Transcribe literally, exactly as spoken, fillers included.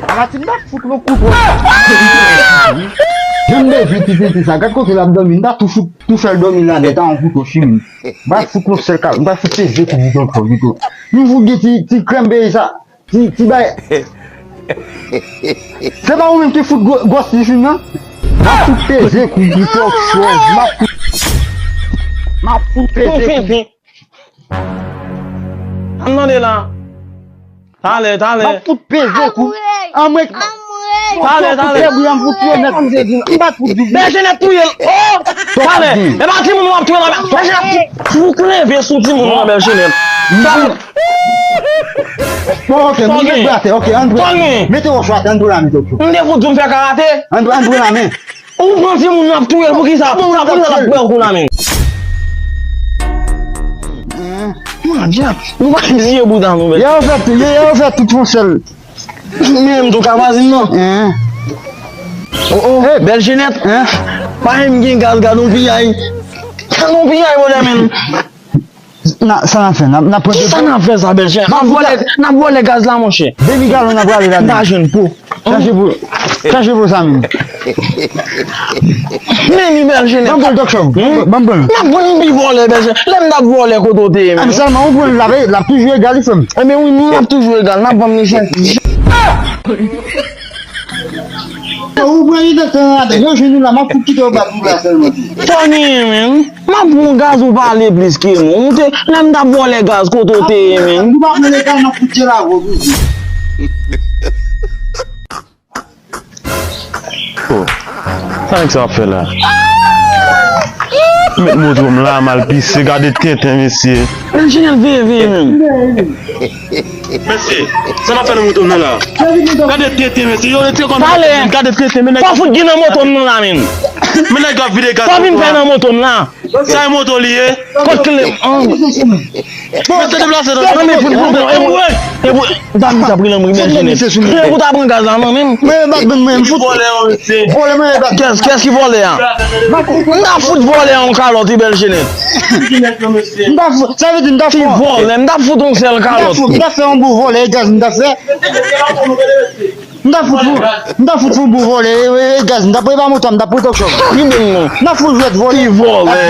Ala ti m ap fout nou kouto. Jan m bezwen ti piti sa, gad kote l ap dòmi, m ta tou fout, tou fè l dòmi la nèt a yon kouto chimik. M pral fout yon sèl kal, m pral fout peze kou bouton fò pito. M fout gen ti, ti krèm peyi sa, ti, ti bay. Se pa ou menm ki fout gwo- gwòs ti chimik nan? M ap fout peze kou bouton fò, m ap fout, m ap fout peze kou. Ann tande la. Talè, talè. M ap fout peze kou. Anmwe. Talè, talè. Fè bri an fout yo nèt. M bat fout di. Bèljenèt touye l. Oh! Talè. E pa timoun w ap touye la. Bèljenèt fout leve sou timoun nan, Bèljenèt. Bon, ok, mwen met bra atè. Ok, ann pran. Mete wòch atè, ann pran la men. M te fout di w m fè karate. Ann pran, ann pran la men. Ou pran timoun nan ap touye l, poukisa? Poukisa, poukisa l ap pran kou nan men? Mandyap, nou pa vizye bouda nou, men. Yo fè tout, yo, yo fè tout yon sèl. Men m tou ka vwazin nan. Oh, oh, Bèljenèt. Pa menm gen gaz, gad yon piyay. Gad yon piyay, bòdè, men. Na, sa n ap fè? N ap, n ap pran. Kisa n ap fè sa, Bèljenèt? N ap vòlè, n ap vòlè gaz la, monchè. Demi galon n ap rale la. M pa jwenn po. Chache po, chache po sa menm. Men li, Bèljenèt. Ban m pran l, Dòk Chòv. Ban m pran l. N ap pran, m pi vòlè, Bèljenèt. Lè m t ap vòlè kote w te ye, men. Sèlman ou pran l la, l ap toujou egal, frè m. Enben wi, m ap toujou egal. N ap ban m li chèch. Ou pran li nan tan atè. Yo jwenn ou la, m ap fout kite w bat ou la sèlman. Fò genyen, men. M ap pran gaz ou pale plis ke mwen. Ou te, lè m t ap vòlè gaz kote w te ye, men. Ou pa pran legal, m ap fout je la vo toujou. Oh, sa nèg sa ap fè la? Met moto m la, m al pise, gade tenten, mesye. Enjenyè veye, veye, men. Mesye, sa n ap fè nan moto m nan la? Gade tenten, mesye. Yo, yo te konn gade tenten, men nèg. Pa fout gen nan moto m nan la, men. Men nèg ap vide gaz. Pa vin fè nan moto m la. Sa e moto li ye? Kot kle? Mesye deplase non. Nan men fout, fout, non, e pou, e pou, dam sa pran nan bri, men Jenèt. E pou ta pran gaz la, non, men. Mwen, bat ban mwen, m fout. Vòlè, mesye. Vòlè, mwen, bat. Kès, kès ki vòlè a? M ta fout vòlè a yon kalòt, wi, Bèl Jenèt. M ta fout, sa vle di m ta fout. Ki vòlè? M ta fout yon sèl kalòt. M ta fout, m ta fè yon bon vòlè, e gaz m ta fè. M ta fout fou, m ta fout fou pou vòlè, e, e, e gaz, m ta pran pa moto, m ta pran Dòk Chòv. Ki bon non? M ta fout jwèt vòlè. Ki vòlè?